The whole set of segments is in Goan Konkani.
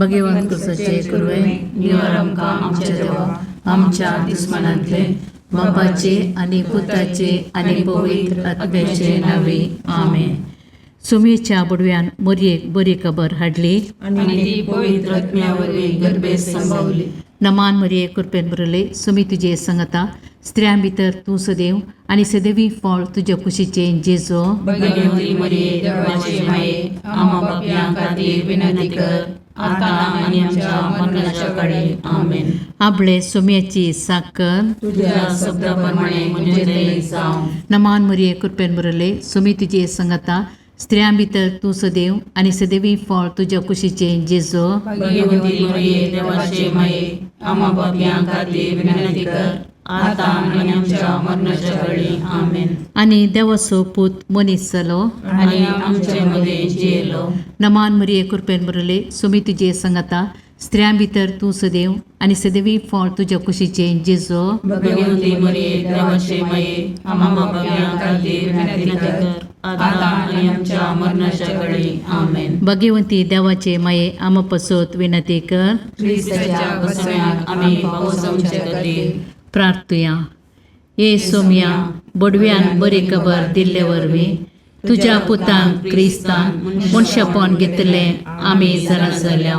भगवंत कुसाचे कुरवे निवार आमकां आमच्या देवा आमच्या दुस्मानांतले बापाचे आनी पुताचे आनी पवित्र आत्म्याचे नावे आमेन. सुमेच्या बुडव्यान मोरयेक बरी खबर हाडली आनी ती पवित्र आत्म्या वरवीं गर्भेत संभवली. नमान मरिये कृपेन भरले सुमी तुजे संगता स्त्रियां भितर तूं सदैव आनी सदैवी फळ तुज्या कुशीचें जेजो. भगवती मरिये देवाचे माये आम्हा पापयां खातीर विनंती कर आता आनी आमच्या मरणाच्या काळी. आमेन. आपले सुम्याची साकर तुझ्या शब्दा प्रमाणे म्हणजे ते जावं. नमान मरिये कृपेन भरले सुमी तुजे संगता स्त्रियां भितर तूं सदैव आनी सदैवी फळ तुज्या कुशीचें जेजो. भगवती मरिये देवाचे माये आम्हा पापयां खातीर विनंती कर आता आनी आमच्या मरणाच्या काळी. आमेन. आनी देवाचो पूत मनीस जालो आनी आमचे मदें जियेलो. नमान मरिये कृपेन भरले सुमी तुजे संगता स्त्रियां भितर तूं सदैव आनी सदैवी फळ तुज्या कुशीचें जेजो. भगवती मरिये देवाचे माये आम्हा पापयां खातीर विनंती कर आता आनी आमच्या मरणाच्या काळी. आमेन. भगवंती देवाचे माये आमा पसत विनंती कर. क्रिस्ताच्या बसम्याक आमी पावसांचे खातीर. प्रार्थुया. ये सोम्या बोडव्यान बरी खबर दिल्ले वरवीं तुज्या पुतान क्रिस्तान मनशापण घेतलें आमी जाणा जाल्या.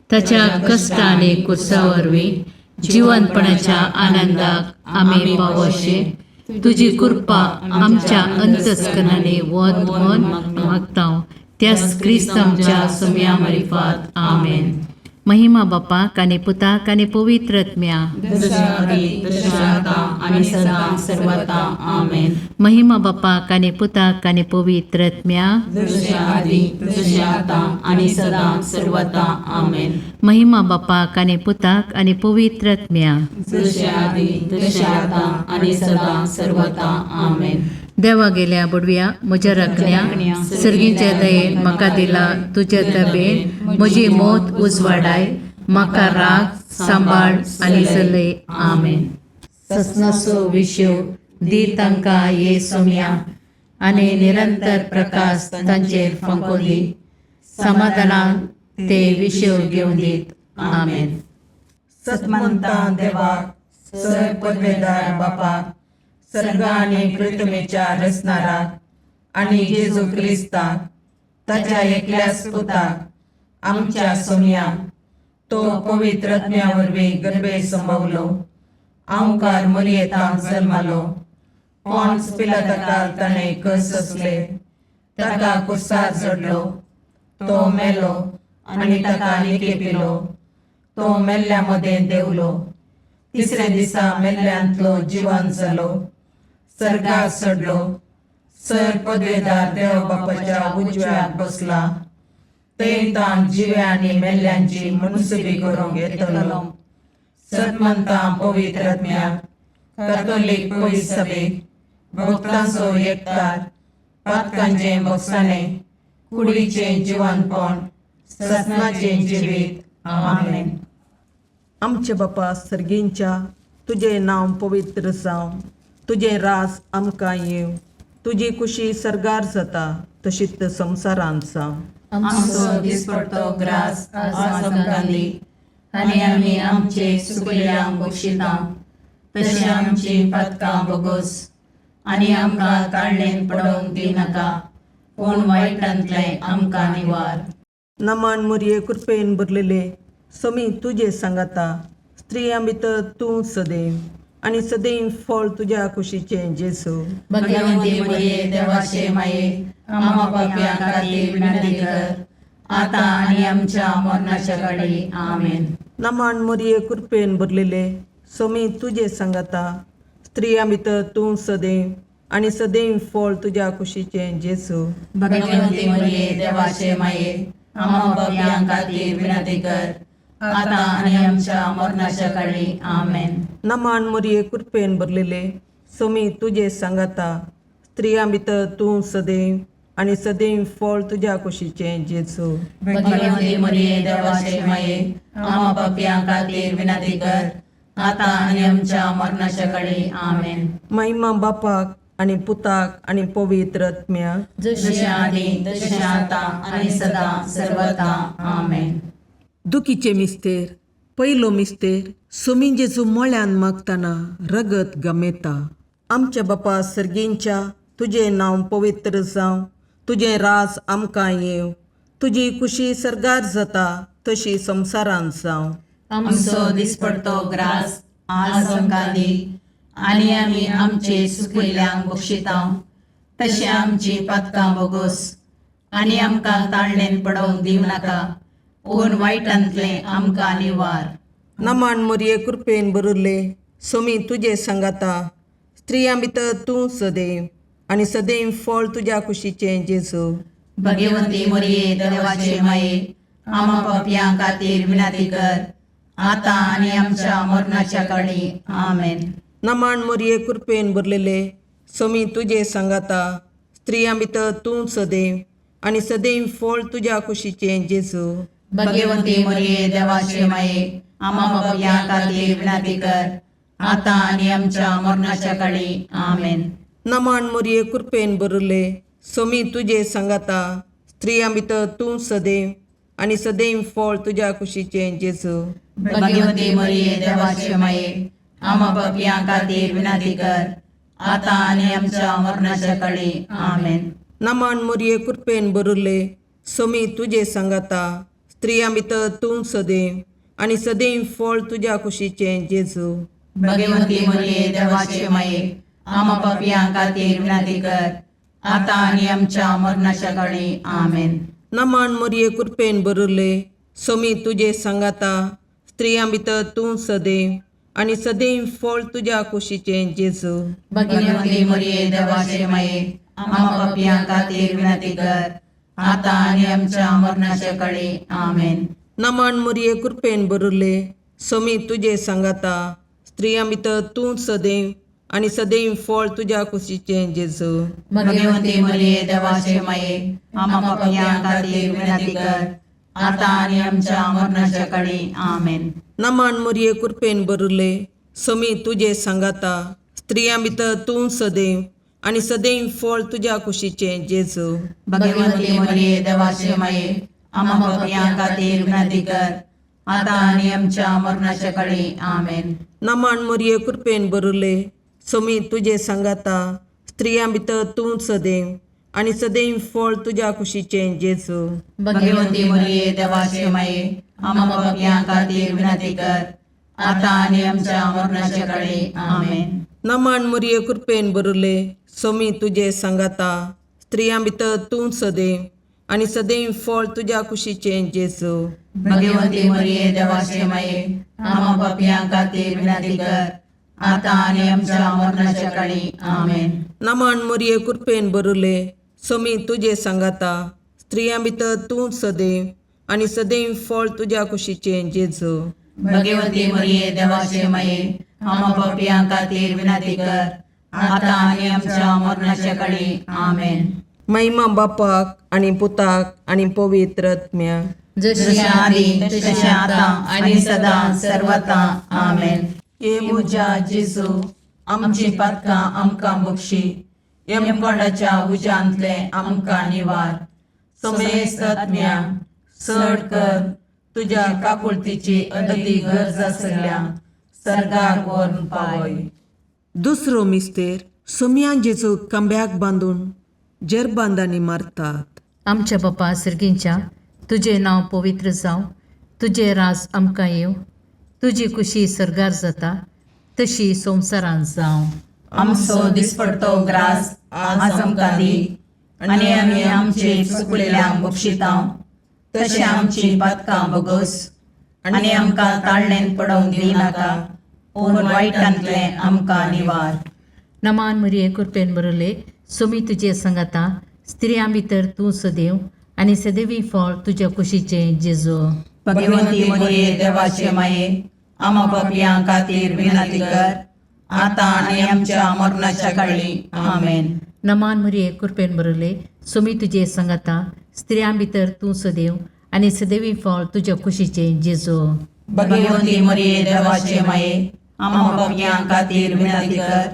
ताच्या कश्ट आनी कुर्सा वरवीं जिवनपणाच्या आनंदाक आमी पावोशे तुजी कृपा आमच्या अंतस्करणांनी वत म्हण मागता त्याच क्रिस्त आमच्या सोम्या मारिफात. आमेन. महिमा बापाक आनी पुताक आनी पवित्र आत्म्या. जशा आदी तशें आता आनी सदां सर्वता. आमेन. महिमा बापाक आनी पुताक आनी पवित्र आत्म्या. जशें आदी तशें आतां आनी सदां सर्वता. आमेन. महिमा बापाक आनी पुताक आनी पवित्र आत्म्या. जशें आदी तशें आतां आनी सदां सर्वता. आमेन. देवा गेल्या बुडव्या म्हज्या राखण्या सर्गीच्या दयेन म्हाका दिला तुज्या तबेन म्हजी मौत उजवाडाय म्हाका राग सांबाळ आनी चलय. आमेन. ससनाचो विशेव दी तांकां ये सोम्या आनी निरंतर प्रकाश तांचेर फांको दी समाधानान ते विशेव घेवन दीत. आमेन. सतमंता देवाक सर पदवेदार बापाक सर्ग आनी पृथ्वीच्या रचणाराक आनी जेजू क्रिस्ताक ताच्या एकल्याच पुताक आमच्या सोमयाक तो पवित्र आत्म्या वरवीं गर्भे संभवलो आंवकार मरियेतांत जल्मालो पॉन्स पिलाताकाल ताणें कस सोंसले ताका कुर्सार चडलो तो मेलो आनी ताका निकेपिलो तो मेल्ल्या मदें देंवलो तिसऱ्या दिसा मेल्ल्यांतलो जिवन जालो सर्गार चडलो सर पदवेदार देव बापाच्या उजव्याक बसला थंय ताण जिव्या आनी मेल्ल्यांची मुनसुबी करूंक येतलो. सतमंता पवित्र आत्म्याक कातोलीक पवित्र सभेक भक्तांचो एकतार पातकांचें भोगसाणें कुडीचें जिवनपण ससनाचें जिवीत. आमेन. आमचे बापा सर्गींच्या तुजें नांव पवित्र जावं तुजें राज आमकां येवं तुजी कुशी सर्गार जाता तशीच संवसारांत जावं. आमचो दिसपडतो ग्रास आज आमकां दी आनी आमी आमचे सुकल्यांक बक्षिता तशें आमची पातकां बोगोस आनी आमकां ताळणेन पडोवंक दिनाका पूण वायटांतलें आमकां निवार. नमान मुरये कृपेन भरलेले समी तुजे सांगाता स्त्रियां भितर तूं सदैव आनी सदैव फळ तुज्या कुशीचें जेजू. भगवंती मरिये देवाचे माये आम्हा पापयां खातीर विनंती कर आता आनी आमच्या मरणाच्या काळी. आमेन. नमान मुरये कृपेन भरलेले समी तुजे सांगाता स्त्रियां भितर तूं सदैव आनी सदैव फळ तुज्या कुशीचें जेजू. भगवंती मरिये देवाचे माये आम्हा पापयां खातीर विनंती कर आता आनी आमच्या मरणाच्या काळी. आमेन. नमान मुरये कृपेन भरलेले समी तुजे सांगाता स्त्रियां भितर तूं सदैव आनी सदैव फळ तुज्या कुशीचें जेजू. भगवंती मरिये देवाचे माये आम्हा पापयां खातीर विनंती कर आता आनी आमच्या मरणाच्या काळी. आमेन. महिमा बापाक आनी पुताक आनी पवित्र आत्म्याक. जशें आदी तशें आतां आनी सदां सर्वता. आमेन. दुखीचे मिस्तेर पयलो मिस्तेर सोमी जेजू मळ्यान मागतना रगत गमेता. आमच्या बापा सर्गींच्या तुजें नांव पवित्र जावं, तुजें राज आमकां येवं, तुजी खुशी सर्गार जाता तशी संवसारांत जावं. आमचो दिसपडतो ग्रास आज आमकां दी आनी आमी आमचे सुकिल्ल्यांक बक्षितांव तशें आमची पातकां बोगोस आनी आमकां ताळणेन पडोवंक दिवं नाका पूण वायटांतलें आमकां निवार. नमान मोरये कृपेन भरिल्ले सोमी तुजे सांगाता, स्त्रियां भितर तूं सदैव आनी सदैव फळ तुज्या कुशीचें जेजू. भगवंती मोरये देवाचे माये आमा पापयां खातीर विनंती कर आतां आनी आमच्या मरणाच्या काळी. आमेन. नमान मोरये कृपेन भरलेले सोमी तुजे सांगाता, स्त्रियां भितर तूं सदैव आनी सदैव फळ तुज्या कुशीचें जेजू. भगवंती मोरये देवाचे माये आमा पापयां खातीर विनंती कर आतां आनी आमच्या मरणाच्या काळी. आमेन. नमान मोरये कृपेन भरिल्ले सोमी तुजे सांगाता, स्त्रियां भितर तूं सदैव आनी सदैव फळ तुज्या कुशीचें जेजू. भगवंती मोरये देवाचे माये आमा पापयां खातीर विनंती कर आतां आनी आमच्या मरणाच्या काळी. आमेन. नमान मोरये कृपेन भरिल्ले सोमी तुजे सांगाता, स्त्रियां भितर तूं सदैव आनी सदैव फळ तुज्या कुशीचें जेजू. भगवंती मोरये देवाचे माये आमा पापयां खातीर विनंती कर आतां आनी आमच्या मरणाच्या काळी. आमेन. नमान मोरये कृपेन भरिल्ले सोमी तुजे सांगाता, स्त्रियां भितर तूं सदैव आनी सदैव फळ तुज्या कुशीचें जेजू. भगवंती मोरये देवाचे माये आमा पापयां खातीर विनंती कर आतां आनी आमच्या मरणाच्या काळी. आमेन. नमान मोरये कृपेन भरिल्ले सोमी तुजे सांगाता, स्त्रियां भितर तूं सदैव आनी सदैव फळ तुज्या कुशीचें जेजू. भगवंती मोरये देवाचे माये आमा पापयां खातीर विनंती कर आतां आनी आमच्या मरणाच्या काळी. आमेन. नमान मोरये कृपेन भरिल्ले सोमी तुजे सांगाता, स्त्रियां भितर तूं सदैव आनी सदैव फळ तुज्या कुशीचें जेजू. भगवंती मोरये देवाचे माये आमा पापयां खातीर विनंती कर आतां आनी आमच्या मरणाच्या काळी. आमेन. नमान मोरये कृपेन भरिल्ले सोमी तुजे सांगाता, स्त्रियां भितर तूं सदैव आनी सदैव फळ तुज्या कुशीचें जेजू. भगवंती मोरये देवाचे माये आमा पापयां खातीर विनंती कर आतां आनी आमच्या मरणाच्या काळी. आमेन. नमान मोरये कृपेन भरिल्ले सोमी तुजे सांगाता, स्त्रियां भितर तूं सदैव आनी सदैव फळ तुज्या कुशीचें जेजू. भगवंती मोरये देवाचे माये आमा पापयां खातीर विनंती कर आतां आनी आमच्या मरणाच्या काळी. आमेन. नमान मोरये कृपेन भरिल्ले सोमी तुजे सांगाता, स्त्रियां भितर तूं सदैव आनी सदैव फळ तुज्या कुशीचें जेजू. भगवंती मोरये देवाचे माये आमा पापयां खातीर विनंती कर आतां आनी आमच्या मरणाच्या काळी. आमेन. महिमा बापाक आनी पुताक आनी पवित्र आत्म्याक. जशी जशें आदी तशें आतां आनी सदां सर्वता. आमेन. हे म्हज्या जेजू आमची पातकां आमकां बक्षी, यमकोंडाच्या उज्यांतलें आमकां निवार, समेस्त आत्म्या चड कर तुज्या काकुळतीची अदती गरज आसल्या सर्गाक व्हरून पावय. दुसरो मिस्तेर सोमयान जेजू खांब्याक बांदून जेरबांदांनी मारतात. आमच्या बापा सर्गींच्या तुजें नांव पवित्र जावं, तुजें राज आमकां येवं, तुजी खुशी सर्गार जाता तशी संवसारांत जावं. आमचो दिसपडतो ग्रास आज आमकां दी आनी आमी आमचे चुकलेल्यांक बक्षितांव तशें आमची पातकां बोगोस आनी आमकां ताळणेन पडोवंक दिवं नाका पूण वायटांतलें आमकां निवार. नमान मरिये कृपेन भरले सोमी तुजे संगाता, स्त्रियां भितर तूं सदैव आनी सदैवी फळ तुज्या कुशीचें जेजू. भगवंती मोरये देवाचे माये आमा पापयां खातीर विनंती कर आतां आनी आमच्या मरणाच्या काळी. आमेन. नमान मरिये कृपेन भरले सोमी तुजे संगाता, स्त्रियां भितर तूं सदैव आनी सदैवी फळ तुज्या कुशीचें जेजू. भगवंती मोरये देवाचे माये आमा पापयां खातीर विनंती कर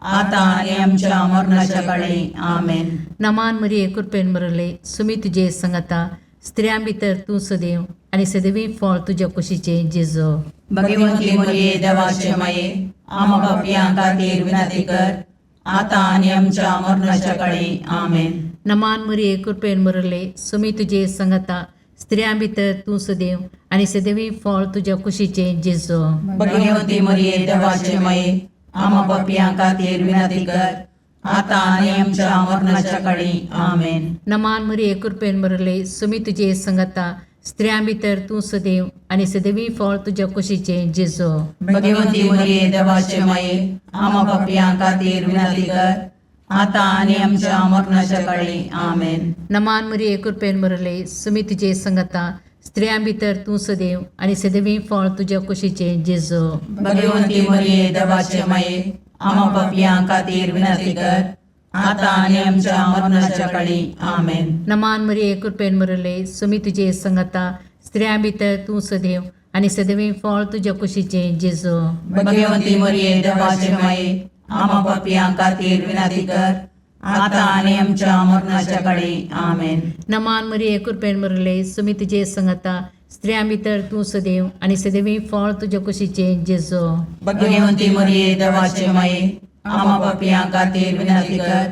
आतां आनी आमच्या मरणाच्या काळी. आमेन. नमान मरिये कृपेन भरले सुमी तुजे संगाता, स्त्रियां भितर तूं सदैव आनी सदैवी फळ तुज्या कुशीचें जेजो. भगवंती मरिये देवाचे माये, आमा पापयां खातीर विनंती कर, आतां आनी आमच्या मरणाच्या काळी. आमेन. नमान मरिये, कृपेन भरले, सुमी तुजे संगता, स्त्रियां भितर तूं सदैव आनी सदैवी फळ तुज्या कुशीचें जेजो. भगवंती मरिये देवाचे माये, आमा पापयां खातीर विनंती कर, आतां आनी आमच्या मरणाच्या काळी. आमेन. नमान मरिये, कृपेन भरले, सुमी तुजे संगता, स्त्रियां भितर तूं सदैव आनी सदैवी फळ तुज्या कुशीचें जेजो. भगवंती मरिये देवाचे माये, आमा पापयां खातीर विनंती कर, आतां आनी आमच्या मरणाच्या काळी. आमेन. नमान मरिये, कृपेन भरले, सुमी तुजे संगता, स्त्रियां भितर तूं सदैव आनी सदैवी फळ तुज्या कुशीचें जेजो. भगवंती मरिये देवाचे माये, आमा पापयां खातीर विनंती कर, आतां आनी आमच्या मरणाच्या काळी. आमेन. नमान मरिये, कृपेन भरले, सुमी तुजे संगता, स्त्रियां भितर तूं सदैव आनी सदैवी फळ तुज्या कुशीचें जेजो. भगवंती मरिये देवाचे माये, आमा पापयां खातीर विनंती कर, आतां आनी आमच्या मरणाच्या काळी. आमेन. नमान मरिये, कृपेन भरले, सुमी तुजे संगता, स्त्रियां भितर तूं सदैव आनी सदैवी फळ तुज्या कुशीचें जेजो. भगवंती मरिये देवाचे माये, आमा पापयां खातीर विनंती कर,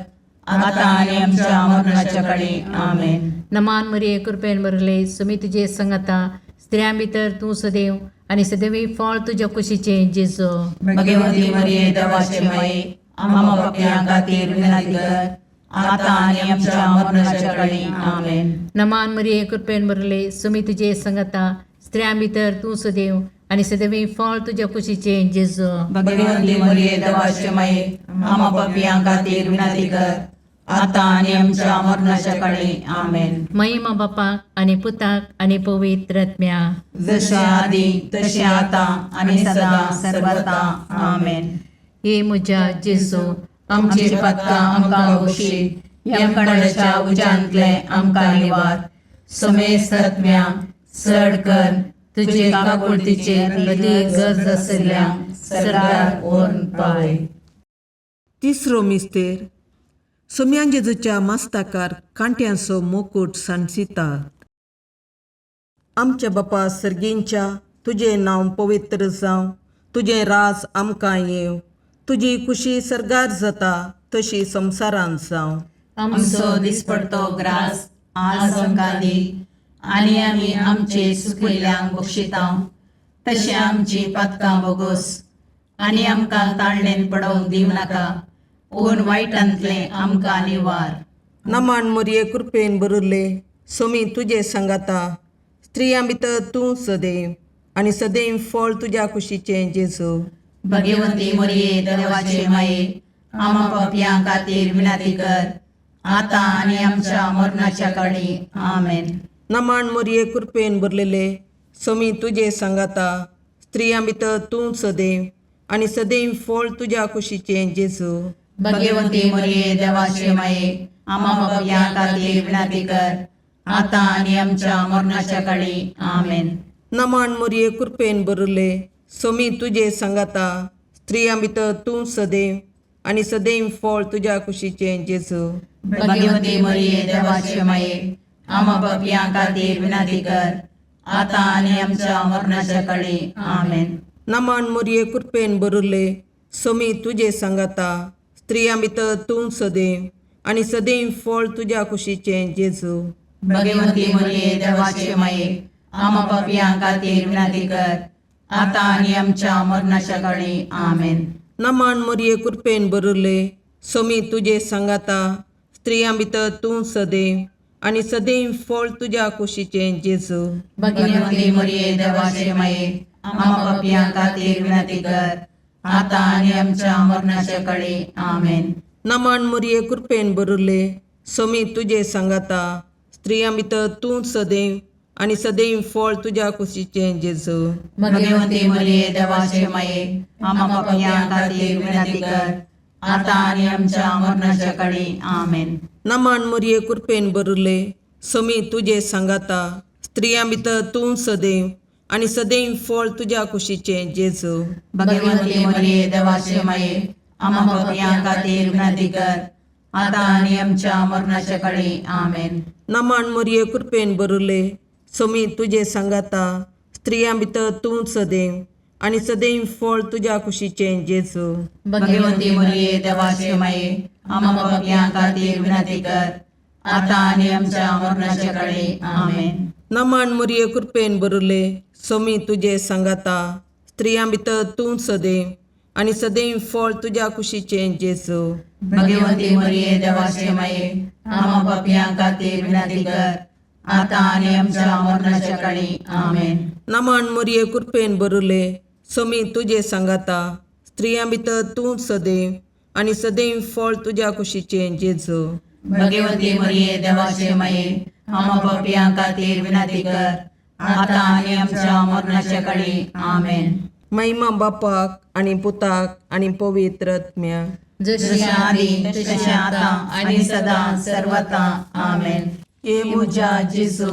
आतां आनी आमच्या मरणाच्या काळी. आमेन. नमान मरिये, कृपेन भरले, सुमी तुजे संगता, स्त्रियां भितर तूं सदैव आनी सदैवी फळ तुज्या कुशीचें जेजो. भगवंती मरिये देवाचे माये, आमा पापयां खातीर विनंती कर, आतां आनी आमच्या मरणाच्या काळी. आमेन. नमान मरिये, कृपेन भरले, सुमी तुजे संगता, स्त्रियां भितर तूं सदैव आनी सदैवी फळ तुज्या कुशीचें जेजो. भगवंती मरिये देवाचे माये, आमा पापयां खातीर विनंती कर, आतां आनी आमच्या मरणाच्या काळी. आमेन. महिमा बापाक आनी पुताक आनी पवित्र आत्म्या. जशे आदी तशें आतां आनी सदां सर्वता. आमेन. हे म्हज्या जेजू, आमची पातकां आमकां बक्षी, यमकणाच्या उज्यांतले आमकां निवार, समेस्त आत्म्या चड कर तुजे काकुळतीचे अदीक गरज आशिल्ल्या सरकार व्हरून पावय. तिसरो मिस्तेर. सोम्यान जेजूच्या मास्ताकार कांट्यांचो मुकूट सांडसितात. आमच्या बापा सर्गींच्या, तुजें नांव पवित्र जावं, तुजें राज आमकां येवं, तुजी खुशी सर्गार जाता तशी संवसारांत जावं. आमचो दिसपडतो ग्रास आज आमकां दी, आनी आमी आमचे सुकिल्ल्यांक बक्षिता तशें आमची पातकां बोगोस, आनी आमकां ताळणेन पडोवंक दिवं नाका, पूण वायटांतलें आमकां निवार. नमान मोरये, कृपेन भरिल्ले, सोमी तुजे सांगाता, स्त्रियां भितर तूं सदैव आनी सदैव फळ तुज्या कुशीचें जेजू. भगवंती मरिये देवाचे माये, आमा पापयां खातीर विनंती कर, आतां आनी आमच्या मरणाच्या काळी. आमेन. नमान मोरये, कृपेन भरलेले, सोमी तुजे सांगाता, स्त्रियां भितर तूं सदैव आनी सदैव फळ तुज्या कुशीचें जेजू. भगवंती मरिये देवाचे माये, आमा पापयां खातीर विनंती कर, आतां आनी आमच्या मरणाच्या काळी. आमेन. नमान मोरये, कृपेन भरिल्ले, सोमी तुजे सांगाता, स्त्रियां भितर तूं सदैव आनी सदैव फळ तुज्या कुशीचें जेजू. भगवंती मरिये देवाचे माये, आमा पापयां खातीर विनंती कर, आतां आनी आमच्या मरणाच्या काळी. आमेन. नमान मोरये, कृपेन भरिल्ले, सोमी तुजे सांगाता, स्त्रियां भितर तूं सदैव आनी सदैव फळ तुज्या कुशीचें जेजू. भगवंती मरिये देवाचे माये, आमा पापयां खातीर विनंती कर, आतां आनी आमच्या मरणाच्या काळी. आमेन. नमान मोरये, कृपेन भरिल्ले, सोमी तुजे सांगाता, स्त्रियां भितर तूं सदैव आनी सदैव फळ तुज्या कुशीचें जेजू. भगवंती मरिये देवाचे माये, आमा पापयां खातीर विनंती कर, आतां आनी आमच्या मरणाच्या काळी. आमेन. नमान मोरये, कृपेन भरिल्ले, सोमी तुजे सांगाता, स्त्रियां भितर तूं सदैव आनी सदैव फळ तुज्या कुशीचें जेजू. भगवंती मरिये देवाचे माये, आमा पापयां खातीर विनंती कर, आतां आनी आमच्या मरणाच्या काळी. आमेन. नमान मोरये, कृपेन भरिल्ले, सोमी तुजे सांगाता, स्त्रियां भितर तूं सदैव आनी सदैव फळ तुज्या कुशीचें जेजू. भगवंती मरिये देवाचे माये, आमा पापयां खातीर विनंती कर, आतां आनी आमच्या मरणाच्या काळी. आमेन. नमन मोरये कृपेन बरुले सोमी तुजे सांगाता स्त्रियां भितर तूं सदैव आनी सदैव फळ तुज्या कुशीचें जेजू. भगवंती मरिये देवाचे माये, आम्हा पापयां खातीर विनंती कर, आतां आनी आमच्या मरणाच्या काळी. आमेन. नमन मोरये कृपेन बरुले सोमी तुजे सांगाता स्त्रियां भितर तूं सदैव आनी सदैव फळ तुज्या कुशीचें जेजू. भगवंती मरिये देवाचे माये, आम्हा पापयां खातीर विनंती कर, आतां आनी आमच्या मरणाच्या काळी. आमेन. नमन मोरये कृपेन बरुले सोमी तुजे सांगाता स्त्रियां भितर तूं सदैव आनी सदैव फळ तुज्या कुशीचें जेजू. भगवंती मरिये देवाचे माये, आम्हा पापयां खातीर विनंती कर, आतां आनी आमच्या मरणाच्या काळी. आमेन. महिमा बापाक आनी पुताक आनी पवित्र आत्म्याक. जशी आदी तशी आतां आनी सदां सर्वता. आमेन. हे म्हज्या जेजू,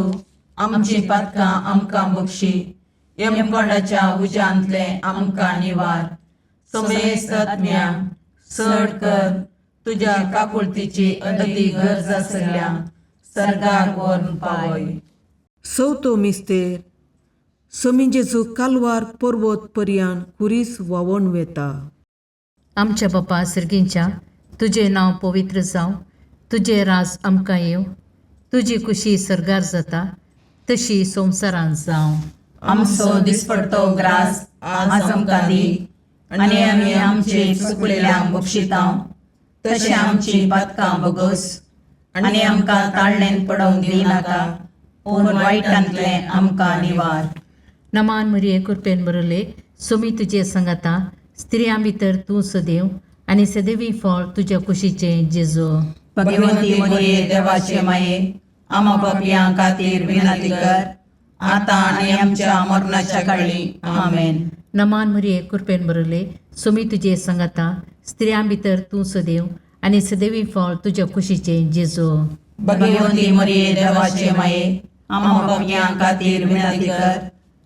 आमची पातकां आमकां बक्षी, यमकोंडाच्या उज्यांतले आमकां निवार, समेस्त आत्म्या चड कर तुज्या काकुळतीची अदी गरज आसल्या सर्गार व्हरून पावय. चवथो मिस्तेर. सोमी जेजू कालवार पर्वत पर्यान खुरीस व्हांवोन वेता. आमच्या बापा सर्गींच्या, तुजें नांव पवित्र जावं, तुजें राज आमकां येवं, तुजी खुशी सर्गार जाता तशी संवसारांत जावं. आमचो दिसपडतो ग्रास आज आमकां दी, आनी आमी आमचे चुकलेल्यांक बक्षितां तशें आमची पातकां बगस, आनी आमकां ताळणेन पडोवंक दिनाका, पूण वायटांतलें आमकां निवार. नमान मरिये कृपेन बरले सोमी तुजे सांगाता, स्त्रियां भितर तूं सदैव आनी सदैवी फळ तुज्या कुशीचें जेजू. भगवंती मरिये देवाचे माये, आमा पापयां खातीर विनंती कर, आतां आनी आमच्या मरणाच्या काळी. आमेन. नमान मरिये कृपेन बरले सोमी तुजे सांगाता, स्त्रियां भितर तूं सदैव आनी सदैवी फळ तुज्या कुशीचें जेजू. भगवंती मरिये देवाचे माये, आमा पापयां खातीर विनंती कर,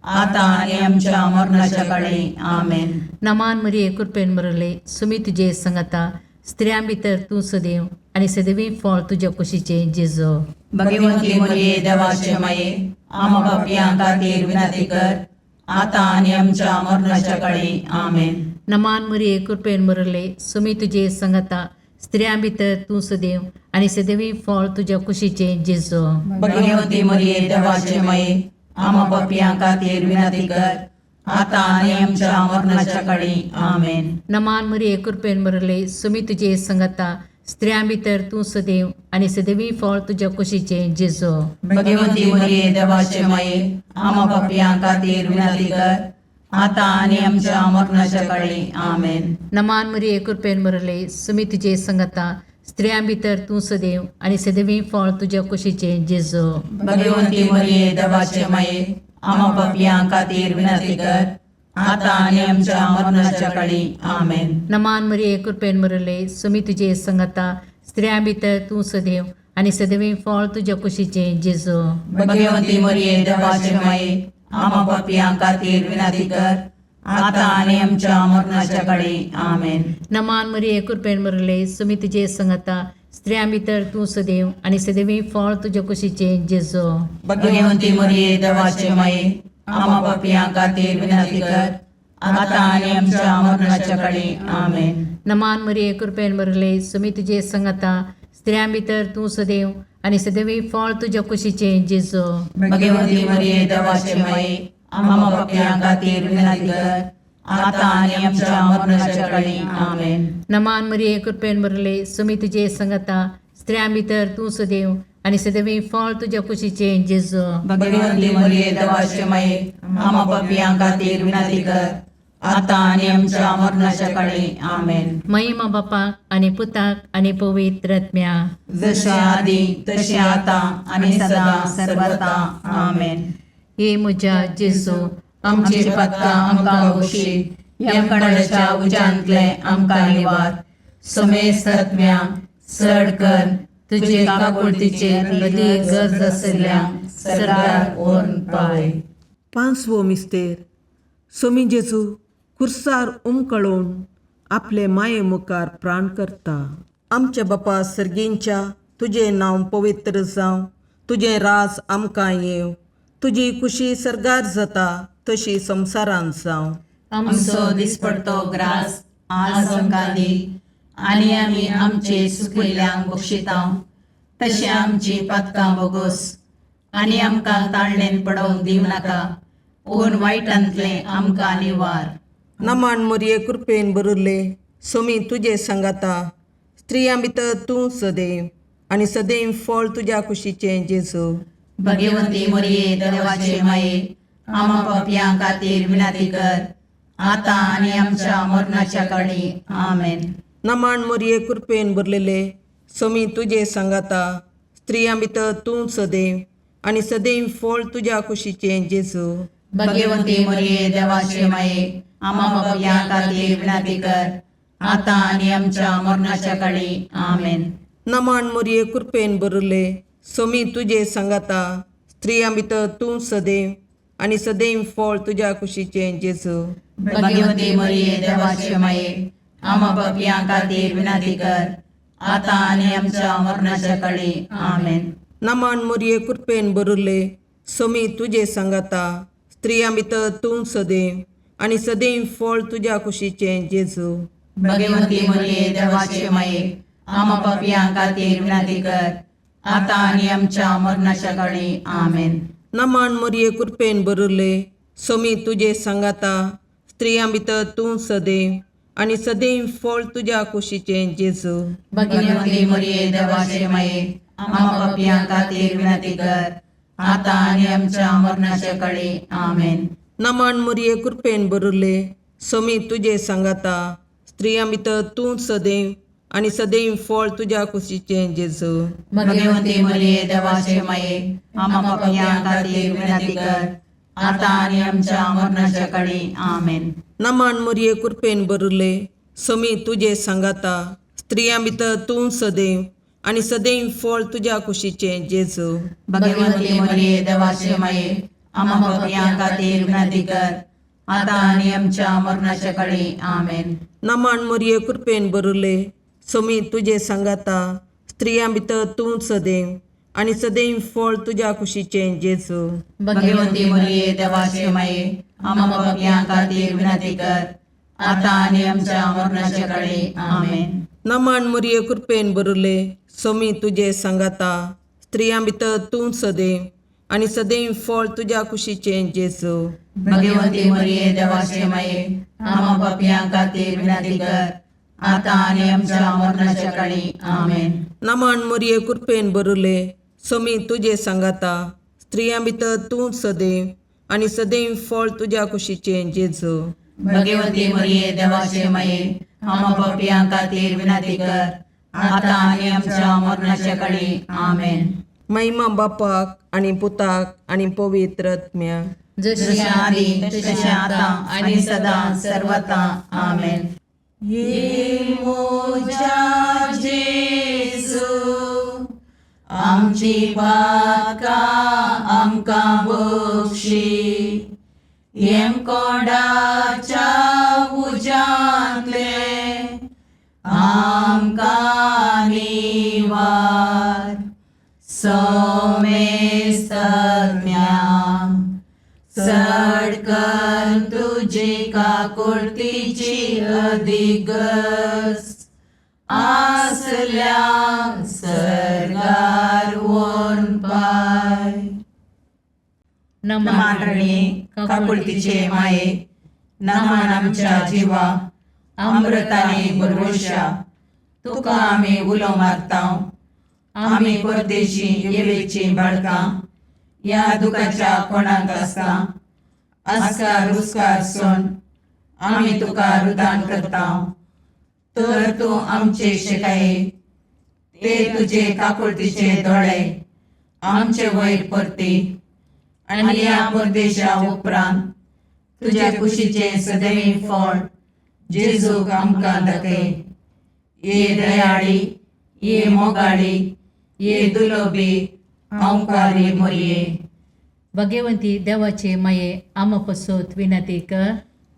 आतां आनी आमच्या मरणाच्या काळी. आमेन. नमान मरिये कृपेन बरले सुमी तुजे सांगाता, स्त्रियां भितर तूं सदैव आनी सदैवी फळ तुज्या कुशीचें जेजू. भगवंती मरिये देवाचे माये, आमा पापयां खातीर विनंती कर, आतां आनी आमच्या मरणाच्या काळी. आमेन. नमान मरिये कृपेन बरले सुमी तुजे सांगाता, स्त्रियां भितर तूं सदैव आनी सदैवी फळ तुज्या कुशीचें जेजू. भगवंती मरिये देवाचे माये, आमा पापयां खातीर विनंती कर, आतां आनी आमच्या मरणाच्या काळी. आमेन. नमान मरिये कृपेन बरले सुमी तुजे सांगाता, स्त्रियां भितर तूं सदैव आनी सदैवी फळ तुज्या कुशीचें जेजू. भगवंती मरिये देवाचे माये, आमा पापयां खातीर विनंती कर, आतां आनी आमच्या मरणाच्या काळी. आमेन. नमान मरिये कृपेन बरले सुमी तुजे सांगाता, स्त्रियां भितर तूं सदैव आनी सदैवी फळ तुज्या कुशीचें जेजू. भगवंती मरिये देवाचे माये, आमा पापयां खातीर विनंती कर, आतां आनी आमच्या मरणाच्या काळी. आमेन. नमान मरिये कृपेन बरले सुमी तुजे सांगाता, स्त्रियां भितर तूं सदैव आनी सदैवी फळ तुज्या कुशीचें जेजू. भगवंती मरिये देवाचे माये, आमा पापयां खातीर विनंती कर, आतां आनी आमच्या मरणाच्या काळी. आमेन. नमान मरिये कृपेन बरले सुमी तुजे सांगाता, स्त्रियां भितर तूं सदैव आनी सदैवी फळ तुज्या कुशीचें जेजू. भगवंती मरिये देवाचे माये, आमा पापयां खातीर विनंती कर, आतां आनी आमच्या मरणाच्या काळी. आमेन. नमान मरिये कृपेन बरले सुमी तुजे सांगाता, स्त्रियां भितर तूं सदैव आनी सदैवी फळ तुज्या कुशीचें जेजू. भगवंती मरिये देवाचे माये, आमा पापयां खातीर विनंती कर, आतां आनी आमच्या मरणाच्या काळी. आमेन. नमान मरिये कृपेन बरले सुमी तुजे सांगाता, स्त्रियां भितर तूं सदैव आनी सदैवी फळ तुज्या कुशीचें जेजू. भगवंती मरिये देवाचे माये, आमा पापयां खातीर विनंती कर, आतां आनी आमच्या मरणाच्या काळी. आमेन. महिमा बापाक आनी पुताक आनी पवित्र आत्म्याक. जशें आदी तशें आतां आनी सदां सर्वता. आमेन. हे म्हज्या जेजू, आमची पातकां आमकां बक्षी, यमकणाच्या उज्यांतले आमकां निवार, समेस्त आत्म्या चड कर तुजे काकुळतीचे अदी गरज आशिल्ल्या सरकार व्हरून पावय. पांचवो मिस्तेर. सोमी जेजू खुर्सार उमकळून आपले माये मुखार प्राण करता. आमच्या बापा सर्गींच्या तुजें नांव पवित्र जावं, तुजें राज आमकां येवं, तुजी कुशी सर्गार जाता तशी संवसारांत जावं. आमचो दिसपडतो ग्रास आज आमकां दी आनी आमी आमचे सुकिल्ल्यांक बक्षिता तशें आमची पातकां बोगोस आनी आमकां ताळणेन पडोवंक दिवं नाका पूण वायटांतलें आमकां निवार. नमन मोरये कृपेन भरिल्ले सोमी तुजे सांगाता, स्त्रियां भितर तूं सदैव आनी सदैव फळ तुज्या कुशीचें जेजू. भगवंती मोरये देवाचे माये आमा पापयां खातीर विनंती कर आतां आनी आमच्या मरणाच्या काळी. आमेन. नमन मोरये कृपेन भरलेले सोमी तुजे सांगाता, स्त्रियां भितर तूं सदैव आनी सदैव फळ तुज्या कुशीचें जेजू. भगवंती मोरये देवाचे माये आमा पापयां खातीर विनंती कर आतां आनी आमच्या मरणाच्या काळी. आमेन. नमन मोरये कृपेन भरिल्ले सोमी तुजे सांगाता, स्त्रियां भितर तूं सदैव आनी सदैव फळ तुज्या कुशीचें जेजू. भगवंती मोरये देवाचे माये आमा पापयां खातीर विनंती कर आतां आनी आमच्या मरणाच्या काळी. आमेन. नमन मोरये कृपेन भरिल्ले सोमी तुजे सांगाता, स्त्रियां भितर तूं सदैव आनी सदैव फळ तुज्या कुशीचें जेजू. भगवंती मोरये देवाचे माये आमा पापयां खातीर विनंती कर आतां आनी आमच्या मरणाच्या काळी. आमेन. नमन मोरये कृपेन भरिल्ले सोमी तुजे सांगाता, स्त्रियां भितर तूं सदैव आनी सदैव फळ तुज्या कुशीचें जेजू. भगवंती मोरये देवाचे माये आमा पापयां खातीर विनंती कर आतां आनी आमच्या मरणाच्या काळी. आमेन. नमन मोरये कृपेन भरिल्ले सोमी तुजे सांगाता, स्त्रियां भितर तूं सदैव आनी सदैव फळ तुज्या कुशीचें जेजू. भगवंती मोरये देवाचे माये आमा पापयां खातीर विनंती कर आतां आनी आमच्या मरणाच्या काळी. आमेन. नमन मोरये कृपेन भरिल्ले सोमी तुजे सांगाता, स्त्रियां भितर तूं सदैव आनी सदैव फळ तुज्या कुशीचें जेजू. भगवंती मोरये देवाचे माये आमा पापयां खातीर विनंती कर आतां आनी आमच्या मरणाच्या काळी. आमेन. नमन मोरये कृपेन भरिल्ले सोमी तुजे सांगाता, स्त्रियां भितर तूं सदैव आनी सदैव फळ तुज्या कुशीचें जेजू. भगवंती मोरये देवाचे माये आमा पापयां खातीर विनंती कर आतां आनी आमच्या मरणाच्या काळी. आमेन. नमन मोरये कृपेन भरिल्ले सोमी तुजे सांगाता, स्त्रियां भितर तूं सदैव आनी सदैव फळ तुज्या कुशीचें जेजू. भगवंती मोरये देवाचे माये आमा पापयां खातीर विनंती कर आतां आनी आमच्या मरणाच्या काळी. आमेन. नमन मोरये कृपेन भरिल्ले सोमी तुजे सांगाता, स्त्रियां भितर तूं सदैव आनी सदैव फळ तुज्या कुशीचें जेजू. भगवंती मोरये देवाचे माये आमा पापयां खातीर विनंती कर आतां आनी आमच्या मरणाच्या काळी. आमेन. महिमा बापाक आनी पुताक आनी पवित्र आत्म्याक. जशी आदी तशें आतां आनी सदां सर्वता. आमेन. ये मोजा जेजू आमची पातकां आमकां बक्षी, येमकोंडाच्या उज्यांतले आमकां निवार, सोमेस्तज्ञा चड कर तुजी काकुळतीची अधिगस आसल्या सर्गार वोन पाय. नमान रणी काकुळतीचे माये, नमान आमच्या जिवा अमृताने भरवशा, तुका आमी उलो मारता. आमी परदेशी येवेची बाळकां ह्या दुखाच्या कोणाक आसता आस्कार उस्कार सोन आमी तुका रुदान करता. तर तूं आमचे शिकाये ते तुजे काकुळतीचे दोळे आमचे वयर परती आनी ह्या परदेशा उपरांत तुज्या कुशीचें सदैव फळ जेजूक आमकां दाखय. ये दयाळी, ये मोगाळी, ये दुलोबी ओंकारी मोरये. भगवंती देवाचे माये आमा पसत विनंती कर.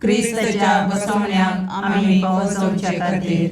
क्रिस्ताच्या बसवण्याक आमी पावसोवचे खातीर.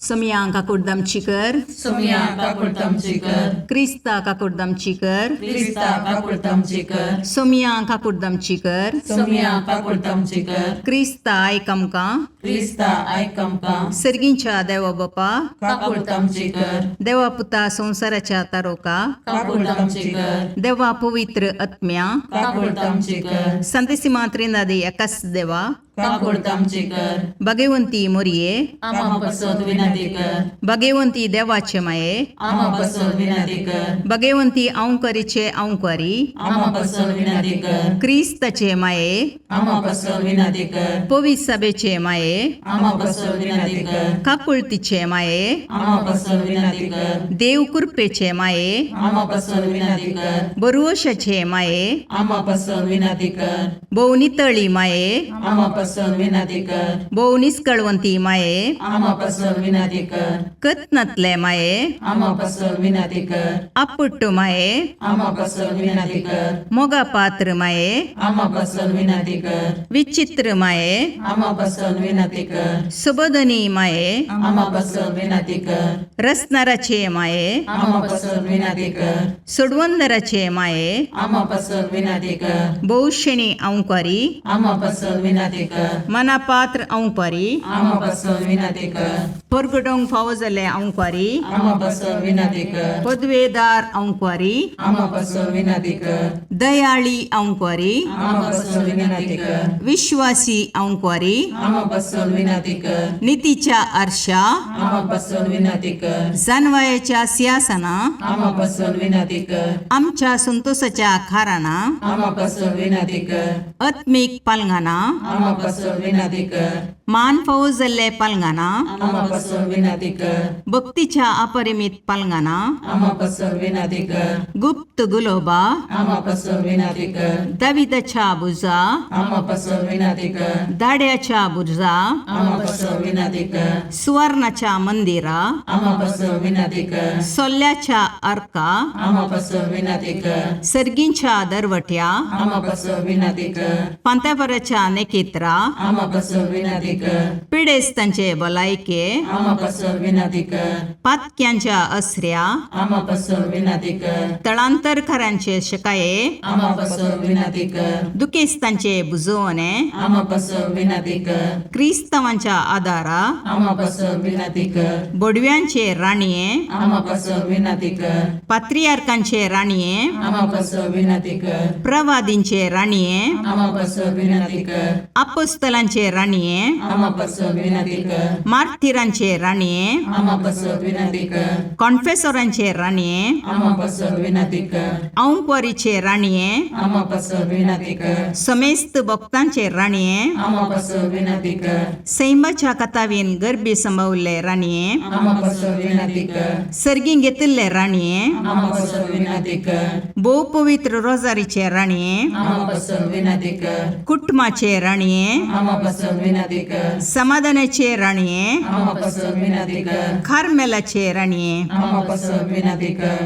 सोमया काकुडदामची कर. सोमया काकुळतामची कर. क्रिस्ता काकुडदामची कर. क्रिस्ता काकुळतामची कर. सोमया काकुडदामची कर. सोमया काकुळतामची कर. क्रिस्ता आयक आमकां. क्रिस्ता आयक आमकां. सर्गींच्या देवा बापा, काकुळतामची कर. देवा पुता संवसाराच्या तारोका, काकुळतामची कर. देवा पवित्र आत्म्या, काकुळतामची कर. संतेसिमा त्रिनादी एकाच देवा, काकुळतामची कर. भगवंती मोरये, आमा पसत विनंती कर. भगवंती देवाचे माये, आमा पसत विनंती कर. भगवंती अंकरीचे अंकरी, आमा पसत विनंती कर. क्रिस्ताचे माये, आमा पसत विनंती कर. पवित्र सभेचे माये, आमा पसत विनंती कर. काकुळतीचे माये, आमा पसत विनंती कर. देव कृपेचे माये, आमा पसत विनंती कर. बरुवशाचे माये, आमा पसत विनंती कर. भोव नितळी माये, आमा पसत विनंती कर. भोव निस्कळवंती माये, आमा पसत विनंती कर. कत्नातले माये, आमा पसत विनंती कर. आपुट्ट माये, आमा पसत विनंती कर. मोगा पात्र माये, आमा पसत विनंती कर. विचित्र माये, आमा पसत विनंती कर. सुबोधनी माये, आमा पसत विनंती कर. रसनाराचे माये, आमा पसत विनंती कर. सोडवंदराचे माये, आमा पसत विनंती कर. भोवशेणी अंकारी, आमा पसत विनंती कर. मनापात्र अंकारी, आमा पसत विनंती कर. परगटोंक फावो जाल्ले अंकारी, आमा पसत विनंती कर. पदवेदार अंकारी, आमा पसत विनंती कर. दयाळी अंकारी, आमा पसत विनंती कर. विश्वासी अंकारी, आमा पसत विनंती कर. नितीच्या आरशा, आमा पसत विनंती कर. जानवायाच्या सिंहासना, आमा पसत विनंती कर. आमच्या संतोषाच्या खाराना, आमा पसत विनंती कर. आत्मीक पालंगाना, आमा पसत विनंती कर. मान फावो जाल्ले पालंगाना, आमा पसत विनंती कर. भक्तीच्या अपरिमित पालंगाना, आमा पसत विनंती कर. गुप्त गुलोबा, आमा पसत विनंती कर. दाविदाच्या बुजा, आमा पसत विनंती कर. दाड्याच्या बुजा, आमा पसत विनंती कर. सुवर्णाच्या मंदिरा, आमा पसत विनंती कर. सोल्ल्याच्या अर्का, आमा पसत विनंती कर. सर्गींच्या दरवट्या, आमा पसत विनंती कर. पांत्यापराच्या नेकेत्रा, आमा पसत विनंती कर. पिडेस्तांचे भलायके, आमा पसत विनंती कर. पातक्यांच्या असऱ्या, आमा पसत विनंती कर. तळांतरकारांचे शकाये, आमा पसत विनंती कर. दुखेस्तांचे बुजवणे, आमा पसत विनंती कर. क्रिस्तांवांच्या आदारा, आमा पसत विनंती कर. बोडव्यांचे राणये, आमा पसत विनंती कर. पात्रियार्कांचे राणये, आमा पसत विनंती कर. प्रवादींचे राणये, आमा पसत विनंती कर. अपोस्तलांचे राणये, आमा पसत विनंती कर. मार्थिरांचे राणये, आमा पसत विनंती कर. कॉन्फेसोरांचे राणये, आमा पसत विनंती कर. औंकवारीचे राणये, आमा पसत विनंती कर. समेस्त भक्तांचे राणये, आमा पसत विनंती कर. सैमाच्या कथावीन गर्भी संभवल्ले राणये, आमा पसत विनंती कर. सर्गीं घेतिल्ले राणये, आमा पसत विनंती कर. भोव पवित्र रोजारीचे राणये, आमा पसत विनंती कर. कुटुंबाचे राणये, आमा पसत विनंती कर. समाधानाचे राणये, आमा पसत विनंती कर. कार्मेलाचे राणये, आमा पसत विनंती कर.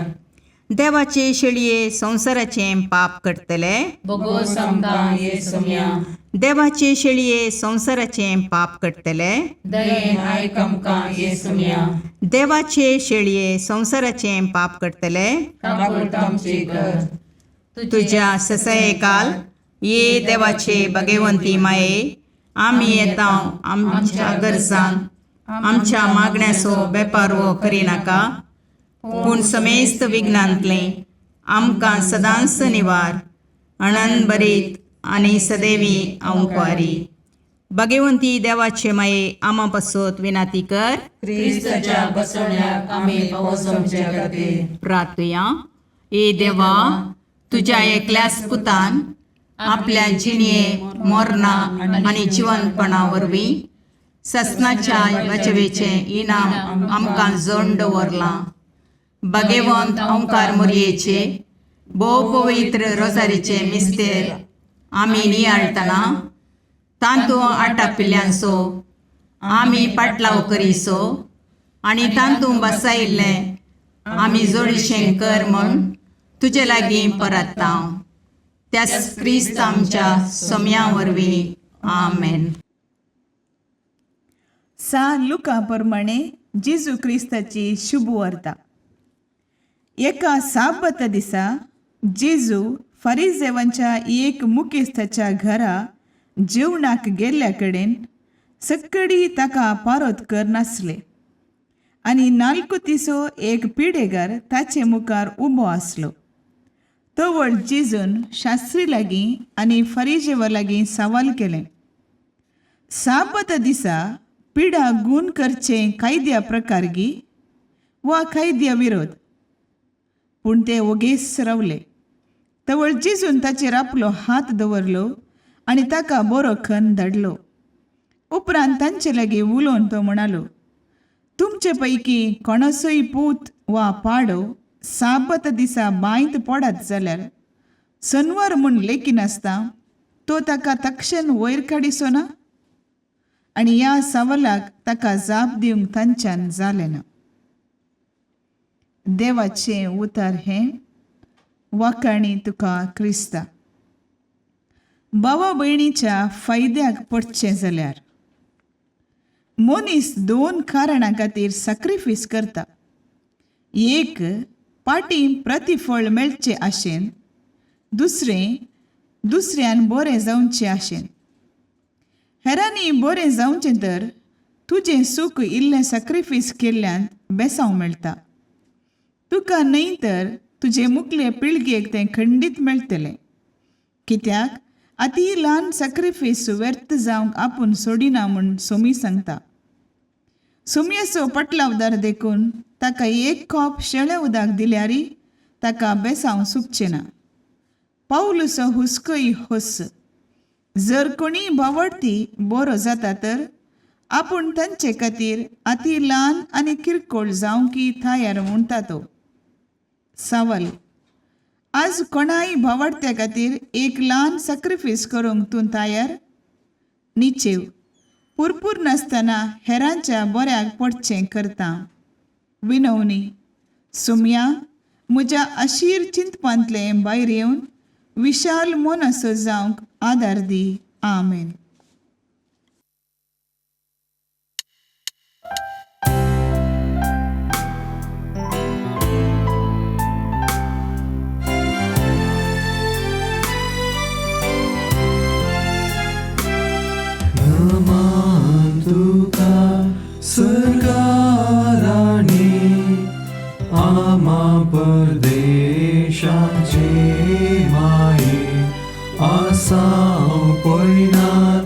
देवाचे शेळये संवसाराचें पाप करतले, बोगोस आमकां ये सोम्या. देवाचे शेळये संवसाराचें पाप करतले, दयेन आयक आमकां ये सोम्या. देवाचे शेळये संवसाराचें पाप करतले, काकुळतामची कर. तुज्या ससयकाल ये देवाचे भगवंती माये, आमी येता आमच्या गरजान आमच्या मागण्याचो बेपारवो करिनाका, पूण समेस्त विघ्नांतलें आमकां सदांच निवार अणन बरीत आनी सदैवी अंकवारी. भगवंती देवाचे माये आमा पासत विनाती कर. क्रिस्ताच्या बसवण्याक आमी पावस आमच्या खातीर. प्रार्थुया. ए देवा, तुज्या एकल्याच पुतान आपल्या जिणये मोरना आनी जिवनपणा वरवीं ससनाच्या बचवेचें इनाम आमकां जोड दवरलां. भगवंत ओंकार मोरयेचे भोव पवित्र रोजारीचे मिस्तेर आमी नियाळटना तांतू आटापिल्ल्यांचो आमी पाटलाव करीसो आनी तांतू बसायिल्लें आमी जोडीशें कर म्हूण तुजे लागीं परत्ता, त्याच क्रिस्त आमच्या सोम्या वरवीं. आमेन. सा लुका प्रमाणे जेजू क्रिस्ताची शुभवार्ता. एका साबत दिसा जेजू फारिजेवांच्या एक मुखेस्ताच्या घरा जेवणाक गेल्ल्या कडेन सक्कडी ताका पारोत कर नासले आनी नालकुतीचो एक पिडेगार ताचे मुखार उबो आसलो. तवळ जेजून शास्त्री लागीं आनी फारिजेवा लागीं सवाल केलें, साबत दिसा पिडा गूण करचें कायद्या प्रकारगी वा कायद्या विरोध? पूण ते ओगेच रावले. तवळ जेजून ताचेर आपलो हात दवरलो आनी ताका बरो खन धाडलो. उपरांत तांचे लागीं उलोवन तो म्हणालो, तुमचे पैकी कोणाचोय पूत वा पाडो साबत दिसा बांयत पडत जाल्यार सनवार म्हूण लेखिनासता तो ताका तक्षण वयर काडिसो ना? आनी ह्या सवालाक ताका जाप दिवंक तांच्यान जालें ना. देवाचें उतर हें. वाखाणी तुका क्रिस्ता. भावा भयणीच्या फायद्याक पडचें जाल्यार मनीस दोन कारणां खातीर सॅक्रिफायस करता. एक, पाटी प्रतिफळ मेळचें आशेन, दुसरें, दुसऱ्यान बरें जावचें आशेन. हेरांनी बरें जावचें तर तुजें सूख इल्लें सॅक्रिफायस केल्ल्यान बेसांव मेळटा तुका, न्हय तर तुजे मुखले पिळगेक तें खंडीत मेळटलें. कित्याक अती ल्हान सॅक्रिफायस व्यर्थ जावंक आपूण सोडिना म्हूण सोमी सांगता. सोमयेचो पटलावदार देखून ताका एक कॉप शेळें उदक दिल्यारय ताका बेसांव सुकचें ना. पावलूचो हुस्कोय होस, जर कोणीय भावडती बरो जाता तर आपूण तांचे खातीर अती ल्हान आनी किरकोळ जावंकी तयार म्हणटा तो. सवाल, आज कोणाय भावाडत्या खातीर एक ल्हान सॅक्रिफायस करूंक तूं तयार? निचेव, पुरपूर नासतना हेरांच्या बऱ्याक पडचें करता. विनवणी, सुमया म्हज्या अशीर चिंतपांतलें भायर येवन विशाल मोनासो जावंक आदार दी. आमेन. नमान तुका सर्गाराणी, आमा परदेशाचे माये, आसाव पयणार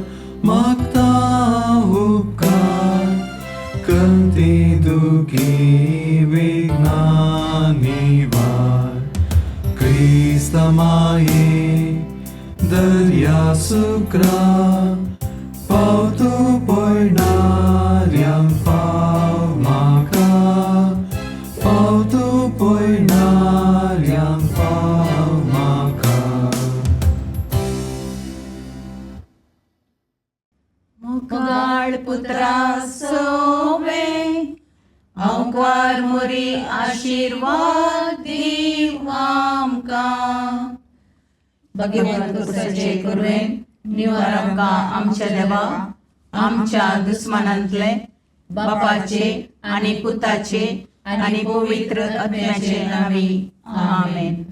मागता उपकार, कंती दुखी विघ्ना निवार. क्रिस्त माये दर्या सुक्रा, पावतो पयणाऱ्यांक पाव म्हाका, पावतो पयणाऱ्यांक पाव म्हाका. मुगाळ पुत्रा सोवे आंकवार मोरी आशिर्वाद दीव आमकां. भगवंत कुसाचे कुरवेन निवार आमकां आमच्या देवा, आमच्या दुस्मानांतले, बापाचे आनी पुताचे आनी पवित्र आत्म्याचे नांवी. आमेन.